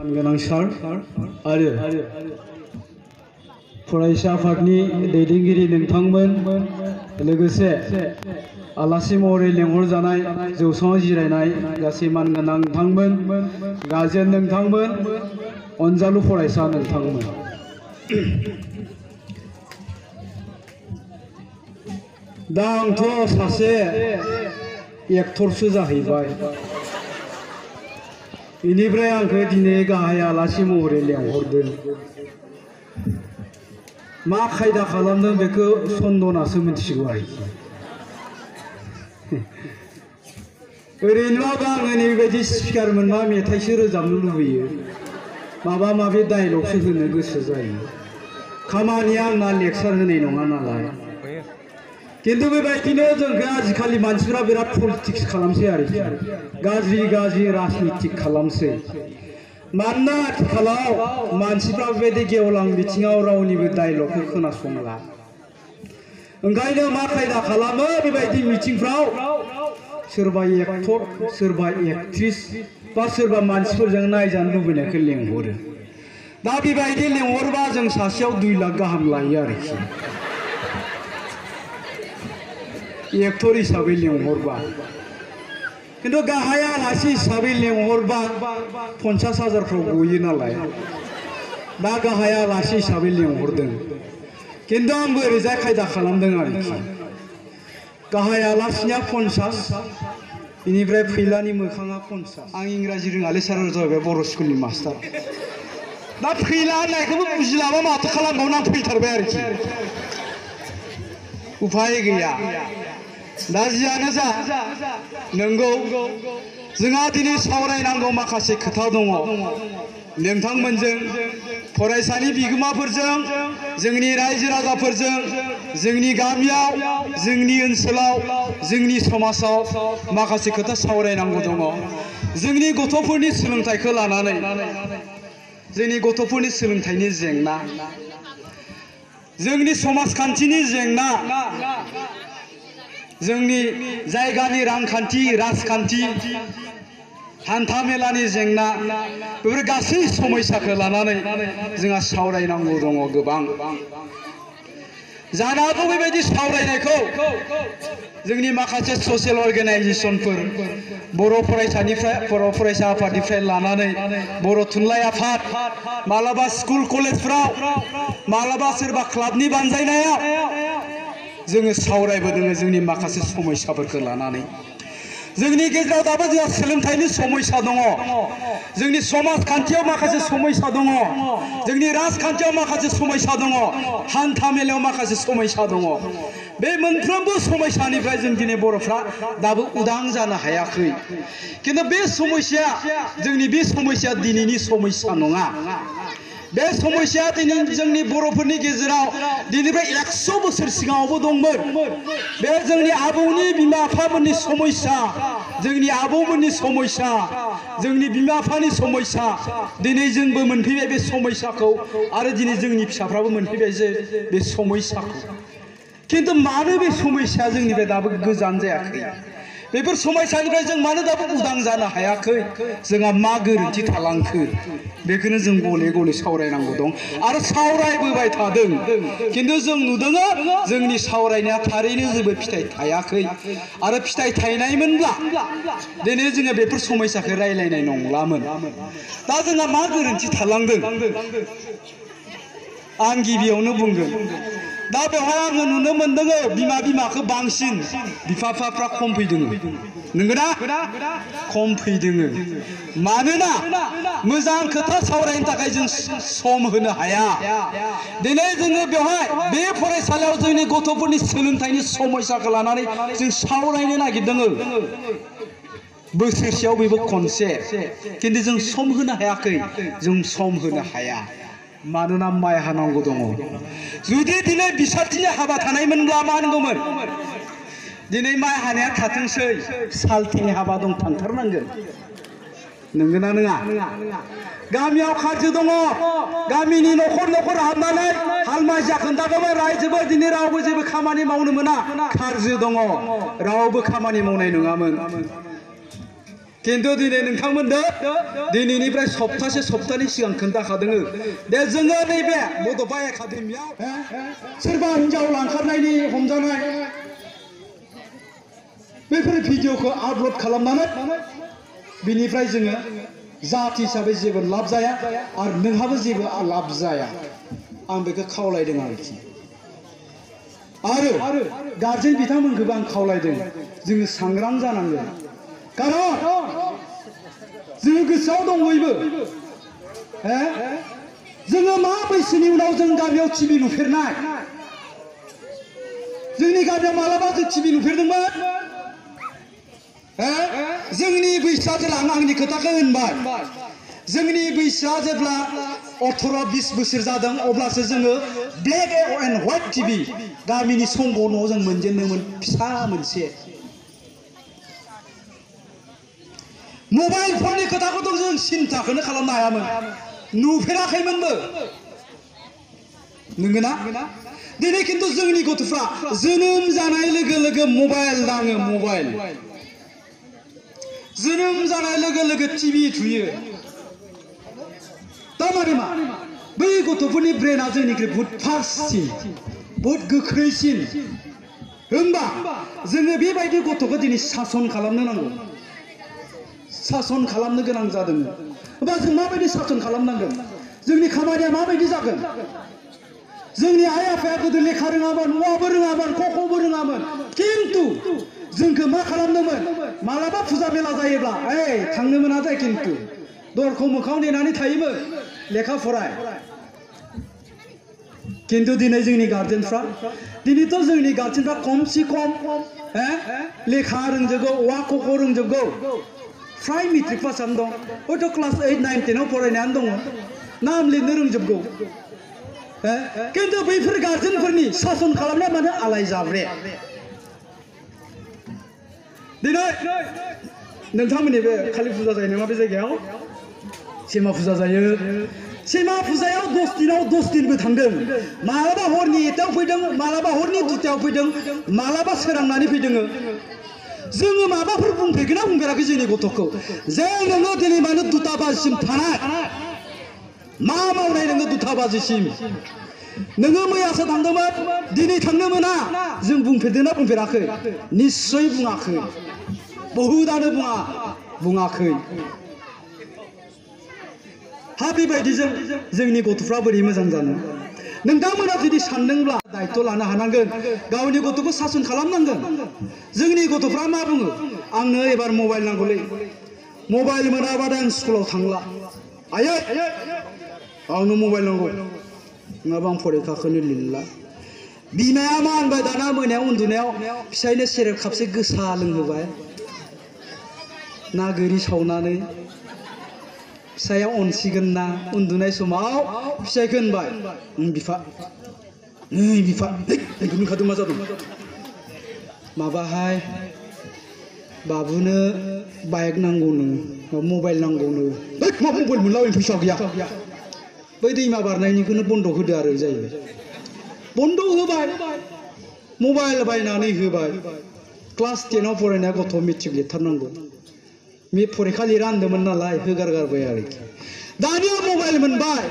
गोनां सार आरो फरायसा आफादनि दैदेनगिरि नोंथांमोन लोगोसे आलासि महरै लेंहरजानाय जौसाङाव जिरायनाय गासै मानगोनां नोंथांमोन गार्जेन नोंथांमोन अनजालु फरायसा नोंथांमोन दा आंथ' सासे एक्टरसो जाहैबाय बेनिफ्राय आंखौ दिनै गाहाय आलासि महरै लेंहरदों मा खायदा खालामदों बेखौ सन्दनासो मिथिगौ आरोखि ओरैनोबाबो आङो नैबायदि स्पिकार मोनबा मेथाइसो रोजाबनो लुबैयो माबा माबि डायलगसो होनो गोसो जायो खामानिया आंना लेक्सार होनाय नङा नालाय किन्तु बेबायदिनो जोंखौ आजिखालि मानसिफ्रा बिराद पलिटिक्स खालामसै आरोखि गाज्रि गाज्रि राजनितिक खालामसै मानोना आथिखालाव मानसिफ्रा बेबायदि गेवलां बिथिङाव रावनिबो डायलगखौ खोनासंला ओंखायनो मा खायदा खालामो बेबायदि मिटिंफ्राव सोरबा एक्टर सोरबा एक्ट्रिस बा सोरबा मानसिफोरजों नायजानो लुबैनायखौ लेंहरो दा बेबायदि लेंहरबा जों सासेयाव 2 लाख गाहाम लायो आरोखि एक्टर हिसाबै लेंहरबा किन्तु गाहाय आलासि हिसाबै लेंहरबा 50,000फ्राव गयो नालाय दा गाहाय आलासि हिसाबै लेंहरदों किन्तु आंबो ओरैजाय खायदा खालामदों आरोखि गाहाय आलासिनिया 50 बेनिफ्राय फैलानि मोखाङा 50 आं इंराजि रोङालै सार जाहैबाय बर' स्कुलनि मास्टार दा फैला होननायखौबो बुजिलाबा माथो खालामबावनो आं फैथारबाय आरोखि उफाय गैया दा जियानो जा नंगौ जोंहा दिनै सावरायनांगौ माखासे खोथा दङ नोंथांमोनजों फरायसानि बिगोमाफोरजों जोंनि रायजो राजाफोरजों जोंनि गामियाव जोंनि ओनसोलाव जोंनि समाजाव माखासे खोथा सावरायनांगौ दङ जोंनि गथ'फोरनि सोलोंथाइखौ लानानै जोंनि गथ'फोरनि सोलोंथाइनि जेंना जोंनि समाजखान्थिनि जेंना जोंनि जायगानि रांखान्थि राजखान्थि हान्थामेलानि जेंना बेफोर गासै समस्याखौ लानानै जोंहा सावरायनांगौ दङ गोबां जानो हागौ बेबायदि सावरायनायखौ जोंनि माखासे ससियेल अर्गानाइजेसनफोर बर' फरायसा आफादनिफ्राय लानानै बर' थुनलाइ आफाद मालाबा स्कुल कलेजफ्राव मालाबा सोरबा क्लाबनि बानजायनायाव जोङो सावरायबोदों जोंनि माखासे समस्याफोरखौ लानानै जोंनि गेजेराव दाबो जोंहा सोलोंथाइनि समस्या दङ जोंनि समाजखान्थियाव माखासे समस्या दङ जोंनि राजखान्थियाव माखासे समस्या दङ हान्था मेलायाव माखासे समस्या दङ बे मोनफ्रोमबो समस्यानिफ्राय जों दिनै बर'फ्रा दाबो उदां जानो हायाखै किन्तु बे समस्या जोंनि बे समस्या दिनैनि समस्या नङा बे समस्या दिनै जोंनि बर'फोरनि गेजेराव दिनैफ्राय 100 बोसोर सिगाङावबो दंमोन बे जोंनि आबौनि बिमा बिफामोननि समस्या जोंनि आबौमोननि समस्या जोंनि बिमा बिफानि समस्या दिनै जोंबो मोनफैबाय बे समस्याखौ आरो दिनै जोंनि फिसाफ्राबो मोनफैबाय जे बे समस्याखौ किन्तु मानो बे समस्या जोंनिफ्राय दाबो गोजान जायाखै बेफोर समस्यानिफ्राय जों मानो दाबो उदां जानो हायाखै जोंहा मा गोरोन्थि थालांखो बेखौनो जों गले गले सावरायनांगौ दं आरो सावरायबोबाय थादों किन्तु जों नुदों जोंनि सावरायनाया थारैनो जेबो फिथाइ थायाखै आरो फिथाइ थायनायमोनब्ला दिनै जोङो बेफोर समस्याखौ रायलायनाय नंलामोन दा जोंहा मा गोरोन्थि थालांदों आं गिबियावनो बुंगोन दा बेवहाय आङो नुनो मोनदों बिमा बिमाखौ बांसिन बिफा बिफाफ्रा खम फैदों नंगौना खम फैदों मानोना मोजां खोथा सावरायनो थाखाय जों सम होनो हाया दिनै जोङो बेवहाय बे फरायसालियाव जोंनि गथ'फोरनि सोलोंथाइनि समस्याखौ लानानै जों सावरायनो नागिरदों बोसोरसेयाव बेबो खनसे किन्तु जों सम होनो हायाखै जों सम होनो हाया मानोना माइ हानांगौ दङ जुदि दिनै बिसाथिनि हाबा थानायमोनब्ला मा होनगौमोन दिनै माइ हानाया थाथोंसै सालथेनि हाबा दं थांथारनांगोन नंगौना नङा गामियाव खारजो दङ गामिनि न'खर न'खर हाबनानै हालमाजिया खोन्थागौमोन रायजोबो दिनै रावबो जेबो खामानि मावनो मोना खारजो दङ रावबो खामानि मावनाय नङामोन किन्तु दिनै नोंथांमोननो दिनैनिफ्राय सप्तानि सिगां खोन्थाखादों दे जोङो नैबे बड'फा एकाडेमियाव सोरबा हिन्जाव लांखारनायनि हमजानाय बेफोर भिडिअखौ आपल'ड खालामनानै बिनिफ्राय जोङो जाति हिसाबै जेबो लाब जाया आरो नोंहाबो जेबो लाब जाया आं बेखौ खावलायदों आरोखि आरो गार्जेन बिथांमोनखौबो आं खावलायदों जोङो सांग्रां जानांगोन कारन जोङो गोसोआव दं बयबो जोङो मा बैसोनि उनाव जों गामियाव टिभि नुफेरनाय जोंनि गामियाव मालाबा जों टिभि नुफेरदोंमोन जोंनि बैसोआ जेब्ला आंनि खोथाखौ होनबाय जोंनि बैसोआ जेब्ला 18-20 बोसोर जादों अब्लासो जोङो ब्लेक एन्ड व्हाइट टिभि गामिनि संग न'आव जों मोनजेनदोंमोन फिसा मोनसे मबाइल फननि खोथाखौथ' जों सिन्ताखौनो खालामनो हायामोन नुफेराखैमोनबो नंगौना दिनै खिन्थु जोंनि गथ'फ्रा जोनोम जानाय लोगो लोगो मबाइल नाङो मबाइल जोनोम जानाय लोगो लोगो टिभि थुयो तारमाने मा बै गथ'फोरनि ब्रेना जोंनिख्रुइ बुहुत फास्टसिन बुहुत गोख्रैसिन होमबा जोङो बेबायदि गथ'खौ दिनै सासन खालामनो नांगौ सासन खालामनो गोनां जादों होमबा जों माबायदि सासन खालामनांगोन जोंनि खामानिया माबायदि जागोन जोंनि आइ आफाया गोदो लेखा रोङामोन म'आबो रोङामोन क'खौबो रोङामोन खिन्थु जोंखौ मा खालामदोंमोन मालाबा फुजा मेला जायोब्ला थांनो मोना जाय खिन्थु दरखौ मोखाङाव नेनानै थायोमोन लेखा फराय खिन्थु दिनै जोंनि गार्जेनफ्रा दिनैथ' जोंनि गार्जेनफ्रा खमसे खम लेखा रोंजोबगौ अ आ क ख रोंजोबगौ फ्राय मेट्रिक पासआनो दं हयथ' क्लास 8, 9, 10आव फरायनायानो दङ नाम लिरनो रोंजोबगौ खिन्थु बैफोर गार्जेनफोरनि सासन खालामनाया मानो आलाय जाब्रे दिनै नोंथांमोननि बे कालि फुजा जायो नामा बे जायगायाव सेमा फुजा जायो सेमा फुजायाव 10 दिनाव 10 दिनबो थांदों मालाबा हरनि 1टायाव फैदों मालाबा हरनि 2टायाव फैदों मालाबा सोरांनानै फैदों जोङो माबाफोर बुंफेरगोन ना बुंफेराखै जोंनि गथ'खौ जे नोङो दिनै मानो 2टा बाजिसिम थानाय मा मावनाय नोङो 2टा बाजिसिम नोङो मैयासो थांदोंमोन दिनै थांनो मोना जों बुंफेरदोंना बुंफेराखै निस्सय बुङाखै बहुदानो बुङाखै हा बेबायदिजों जोंनि गथ'फ्रा बोरै मोजां जानो नोंथांमोना जुदि सानदोंब्ला दायित्व लानो हानांगोन गावनि गथ'खौ सासन खालामनांगोन जोंनि गथ'फ्रा मा बुङो आंनो एबार मबाइल नांगौलै मबाइल मोनाबाथाय आं स्कुलाव थांला आयै आंनो मबाइल नांगौ नङाबा आं फरिखाखौनो लिरला बिमाया मा होनबाय दाना मोनायाव उन्दुनायाव फिसायनो सेरेब खापसे गोसा लोंहोबाय ना गोरि सावनानै फिसाया अनसिगोन ना उन्दुनाय समाव फिसायखौ होनबाय बिफा नै बिफा उन्दुखादों मा जादों माबाहाय बाबुनो बाइक नांगौनो मबाइल नांगौनो मा मबाइल मोनला फैसा गैया बै दैमा बारनायनिखौनो बन्द होदो आरो जाहैबाय बन्द होबाय मबाइल बायनानै होबाय क्लास 10आव फरायनाय गथ' मेट्रिक लिरथारनांगौ फरिखा लिरा होनदोंमोन नालाय होगारगारबाय आरोखि दानिया मबाइल मोनबाय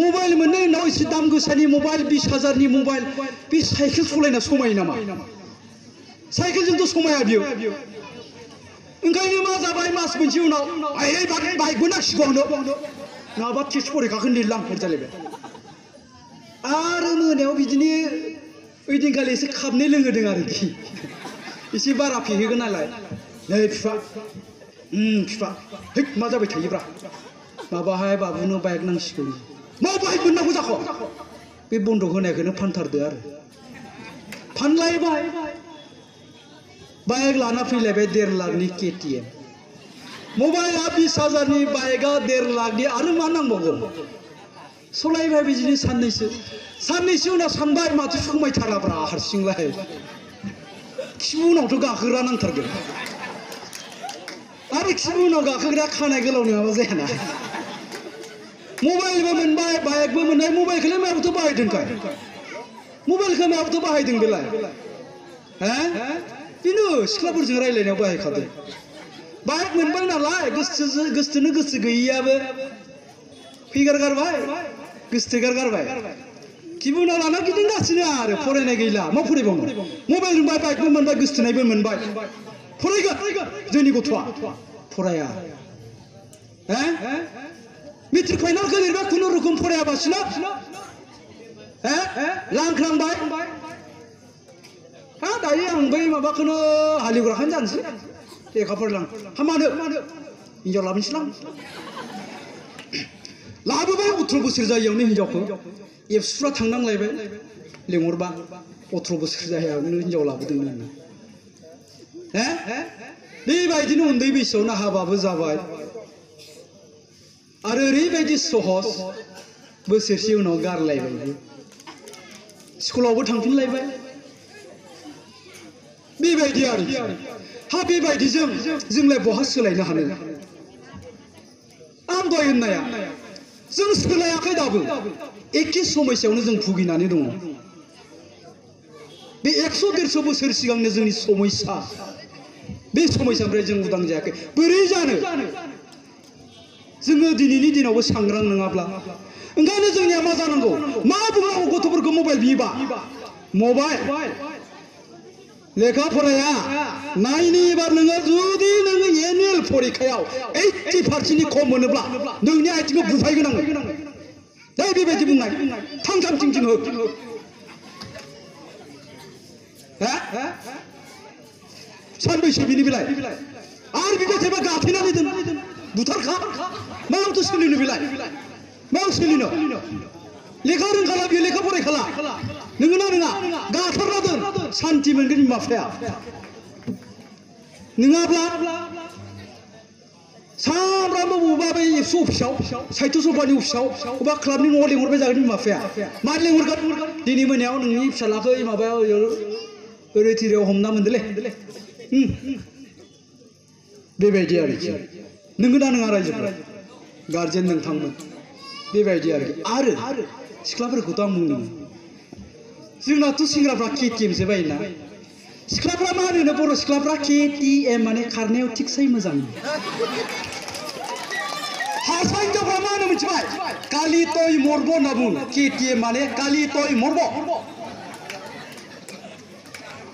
मबाइल मोननायनि उनाव एसे दाम गोसानि मबाइल 20,000नि मबाइल बे साइकेल सलायना समायो नामा साइकेलजोंथ' समाया बियो ओंखायनो मा जाबाय मास मोनसे उनाव आयै बाइकबो नांसिगौ आंनो नङाबा टेस्ट फरिखाखौनो लिरला आं जालायबाय आरो मोनायाव बिदिनो ओइदिनखालि एसे खाबनै लोंहोदों आरोखि एसे बारा फेहोगोन नालाय नै बिफा बिफा है मा जाबाय थायोब्रा माबाहाय बाबुनो बाइक नांसिगौ मा बाइक मोननांगौ जाखो बे बन्द होनायखौनो फानथारदो आरो फानलायबाय बाइक लाना फैलायबाय 1.5 लाखनि KTM मबाइला 20,000नि बाइकआ 1.5 लाखनि आरो मा नांबावगौ सलायबाय बिदिनो साननैसो उनाव सानबाय माथो समायथाराब्रा हारसिंलाय खिबु उनावथ' गाखोग्रा नांथारगोन आरो खिबु उनाव गाखोग्रा खानाय गोलाव नङाबा जायाना मबाइलबो मोनबाय बाइकबो मोननाय मबाइलखौलाय माबोथ' बाहायदोंखाय मबाइलखौ माबोथ' बाहायदों बेलाय बिनो सिख्लाफोरजों रायलायनायाव बाहायखादों बाइक मोनबाय नालाय गोसोनो गोसो गैयियाबो फैगारगारबाय गोसोगारगारबाय किबुनाव लाना गिदिंगासिनो आरो फरायनाय गैला मा फरायबावनो मबाइल मोनबाय बाइकबो मोनबाय गोसोनायबो मोनबाय फरायगोन जोंनि गथ'आ फराया मेट्रिक फाइनालखौ लिरबा खुनुरुखुम फरायाबासिनो लांख्रांबाय दायो आं बै माबाखौनो हालेवग्राखौनो जानोसै लेखा फरायलां मानो हिनजाव लाबोनोसैलां लाबोबाय 18 बोसोर जायैयावनो हिनजावखौ एबसुफ्रा थांनांलायबाय लेंहरबा 18 बोसोर जायैयावनो हिनजाव लाबोदोंमोन बेबायदिनो उन्दै बैसोआवनो हाबाबो जाबाय आरो ओरैबायदि सहज बोसोरसे उनाव गारलायबाय स्कुलावबो थांफिनलायबाय बेबायदि आरोखि बेबायदिजों जोंलाय बहा सोलायनो हानो आं दहाय होननाया जों सोलायाखै दाबो एखे समस्यायावनो जों भुगिनानै दङ बे 100-150 बोसोर सिगांनो जोंनि समस्या बे समस्यानिफ्राय जों उदां जायाखै बोरै जानो जोङो दिनैनि दिनावबो सांग्रां नङाब्ला ओंखायनो जोंनिया मा जानांगौ मा बुंनांगौ गथ'फोरखौ मबाइल बियोबा मबाइल लेखा फराया नायनि एबार नोङो जुदि नोङो एनुवेल फरिखायाव 80% खम मोनोब्ला नोंनि आथिंखौ बुफायगोनाङो दा बेबायदि बुंनाय थां थिं हो सानबैसो बिनि बिलाइ आरो बिबाय थायोबा गाथेनानै दोन बुथारखा मावथो सोलिनो बिलाइ माव सोलिनो लेखा रोंखाला बियो लेखा फरायखाला नोङो ना नङा गाथारना दोन सान्थि मोनगोन बिमा बिफाया नङाब्ला सामफ्रामबो बबेबा बै एबसु अफिसाव साहित्य सभानि अफिसाव बबेबा क्लाबनि न'आव लेंहरबाय जागोन बिमा बिफाया मानो लेंहरगोन दिनै मोनायाव नोंनि फिसालाखौ माबायाव ओरै थिरियाव हमना मोनदोलै बेबायदि आरोखि नोंगोना नङा रायजोफोरा गार्जेन नोंथांमोन बेबायदि आरो सिख्लाफोरखौथ' आं बुंदों जोंनाथ' सेंग्राफ्रा KTMसो बायोना सिख्लाफ्रा मा होनो बर' सिख्लाफ्रा KTM माने खारनायाव थिगसै मोजां हारसा हिनजावफ्रा मा होनो मिथिबाय कालि तय मर्ब होनना बुङो KTM माने कालि तय मर्ब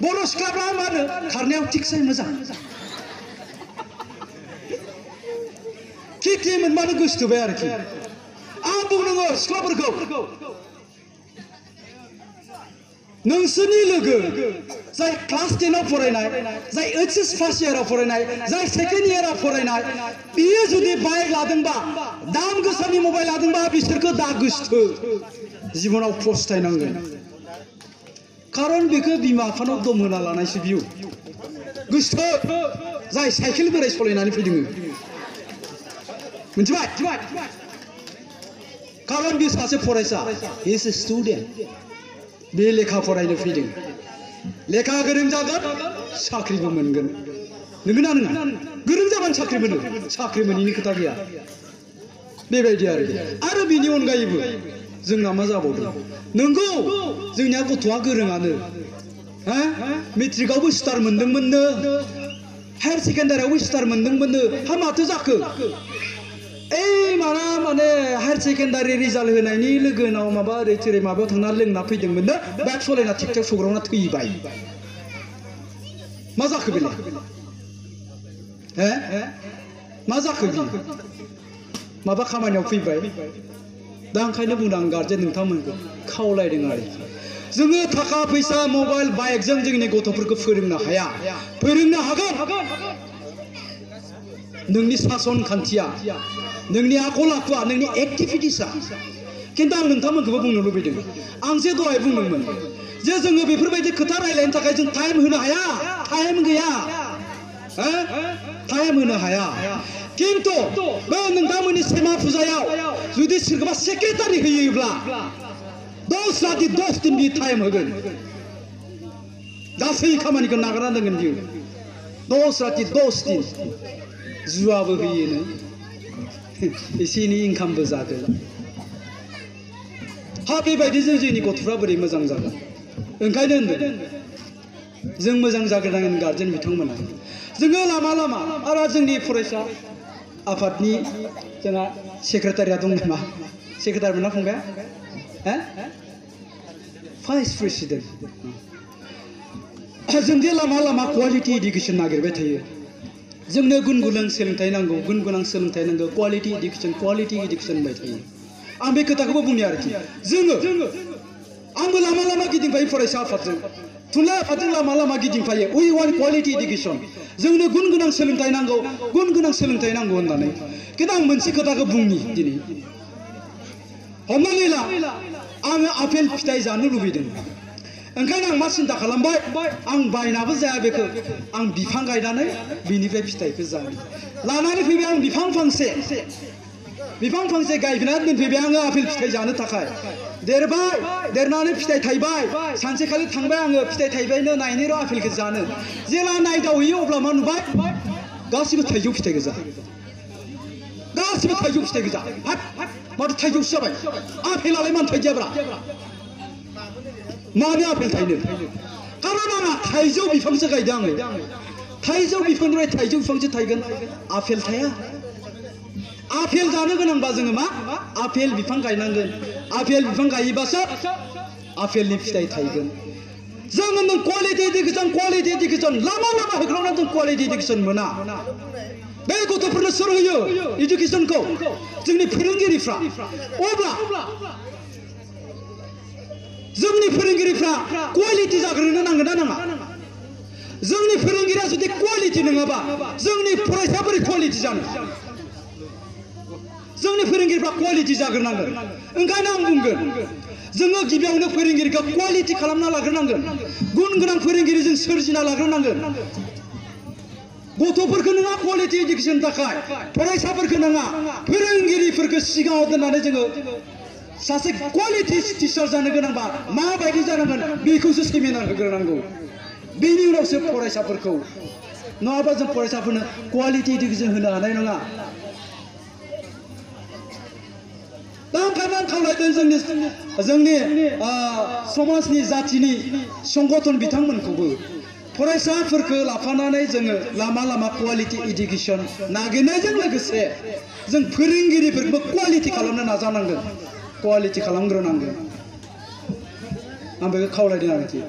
बर' सिख्लाफ्रा मा होनो खारनायाव थिगसै मोजां KTM मोनबानो गोसो थोबाय आरोखि आं बुंनांगौ सिख्लाफोरखौ नोंसोरनि लोगो जाय क्लास 10 आव फरायनाय जाय HS फार्स्ट इयाराव फरायनाय जाय सेकेन्ड इयाराव फरायनाय बियो जुदि बाइक लादोंबा दाम गोसानि मबाइल लादोंबा बिसोरखौ दा गोसथो जिबनाव फस्थायनांगोन खारन बेखौ बिमा बिफानाव दम होना लानायसो बियो गोसथो जाय साइकेल बोराय सलायनानै फैदों मिथिबाय खारन बे सासे फरायसा इज ए स्टुडेन्ट बे लेखा फरायनो फैदों लेखा गोरों जागोन साख्रिबो मोनगोन नोंगोना नङा गोरों जाबानो साख्रि मोनो साख्रि मोनैनि खोथा गैया बेबायदि आरो बिनि अनगायैबो जोंना मा जाबावदों नंगौ जोंनिया गथ'आ गोरोङानो मेट्रिकआवबो स्टार मोनदोंमोननो हायार सेकेन्डारियावबो स्टार मोनदोंमोननो माथो जाखो माने हायार सेकेन्डारि रिजाल्ट होनायनि लोगोनाव माबा ओरै थोरै माबायाव थांना लोंना फैदोंमोननो बाइक सलायना टिकटक सौग्रावना थैबाय मा जाखो बेलाय मा जाखो बियो माबा खामानियाव फैबाय दा ओंखायनो बुंदों आं गार्जेन नोंथांमोनखौ खावलायदों आरोखि जोङो थाखा फैसा मबाइल बाइकजों जोंनि गथ'फोरखौ फोरोंनो हाया फोरोंनो हागोन नोंनि सासन खान्थिया नोंनि आखल आखुआ नोंनि एक्टिभिटिसा किन्तु आं नोंथांमोनखौबो बुंनो लुबैदों आं जे दहाय बुंदोंमोन जे जोङो बेफोरबायदि खोथा रायलायनो थाखाय जों टाइम होनो हाया टाइम गैया टाइम होनो हाया किन्तु बे नोंथांमोननि सेमा फुजायाव जुदि सोरखौबा सेक्रेटारि होयोब्ला 10 राति 10 दिन बियो टाइम होगोन गासै खामानिखौ नागारना दोनगोन बियो 10 राति 10 दिन जुआबो होयोनो एसे एनै इनकामबो जागोन बेबायदि जोंनि गथ'फ्रा बोरै मोजां जागोन ओंखायनो होनदों जों मोजां जाग्रोनांगोन गार्जेन बिथांमोना जोङो लामा लामा आरो जोंनि फरायसा आफादनि जोंहा सेक्रेटारिया दं नामा सेक्रेटारि मोना फंबाय भाइस प्रेसिडेन्ट जों जे लामा लामा क्वालिटी इडुकेसन नागिरबाय थायो जोंनो गुन गोनां सोलोंथाइ नांगौ गुन गोनां सोलोंथाइ नांगौ क्वालिटी इडुकेसन होनबाय थायो आं बे खोथाखौबो बुंनि आरोखि जोङो आंबो लामा लामा गिदिंफायो फरायसा आफादजों थुनलाइ आफादजों लामा लामा गिदिंफायो वी वान्ट क्वालिटी इडुकेसन जोंनो गुन गोनां सोलोंथाइ नांगौ होननानै खिन्थु आं मोनसे खोथाखौ बुंनि दिनै हमनानै ला आङो आपेल फिथाइ जानो लुबैदों ओंखायनो आं मा सिन्था खालामबाय आं बायनाबो जाया बेखौ आं बिफां गायनानै बिनिफ्राय फिथाइखौ जानो लानानै फैबाय आं बिफां फांसे गायनानै दोनफैबाय आङो आपेल फिथाइ जानो थाखाय देरनानै फिथाइ थाइबाय सानसेखालि थांबाय आङो फिथाइ थाइबायनो नायनो र' आपेलखौ जानो जेला नायदावहैयो अब्ला मा नुबाय गासिबो थाइजौ फिथाइ गोजा माथो थाइजौसो जाबाय आपेलालाय मानो थाइजाब्रा मानो आपेल थाइनो कारन आंहा थाइजौ बिफांसो गायदों आङो थाइजौ बिफांनिफ्राय थाइजौ बिफांसो थाइगोन आपेल थाया आपेल जानो गोनांबा जोङो मा आपेल बिफां गायनांगोन आपेल बिफां गायोबासो आपेलनि फिथाइ थाइगोन जोङो नों क्वालिटी इडुकेसन लामा होग्रावना जों क्वालिटी इडुकेसन मोना बे गथ'फोरनो सोर होयो इडुकेसनखौ जोंनि फोरोंगिरिफ्रा अब्ला जोंनि फोरोंगिरिफ्रा क्वालिटी जाग्रोनो नांगोन ना नाङा जोंनि फोरोंगिरिया जुदि क्वालिटी नङाबा जोंनि फरायसाया बोरै क्वालिटी जानो जोंनि फोरोंगिरिफ्रा क्वालिटी जाग्रोनांगोन ओंखायनो आं बुंगोन जोङो गिबियावनो फोरोंगिरिखौ क्वालिटी खालामना लाग्रोनांगोन गुन गोनां फोरोंगिरि जों सोरजिना लाग्रोनांगोन गथ'फोरखौ नङा क्वालिटी इडुकेसन थाखाय फरायसाफोरखौ नङा फोरोंगिरिफोरखौ सिगाङाव दोननानै जोङो सासे क्वालिटी टिचार जानो गोनांबा माबायदि जानांगोन बेखौसो सेमिनार होग्रोनांगौ बेनि उनावसो फरायसाफोरखौ नङाबा जों फरायसाफोरनो क्वालिटी इडुकेसन होनो हानाय नङा दा ओंखायनो आं खावलायदों जोंनि समाजनि जाथिनि संगठन बिथांमोनखौबो फरायसाफोरखौ लाफानानै जोङो लामा क्वालिटी इडुकेसन नागिरनायजों लोगोसे जों फोरोंगिरिफोरखौ क्वालिटी खालामनो नाजानांगोन क्वालिटी खालामग्रोनांगोन आं बेखौ खावलायदों आरोखि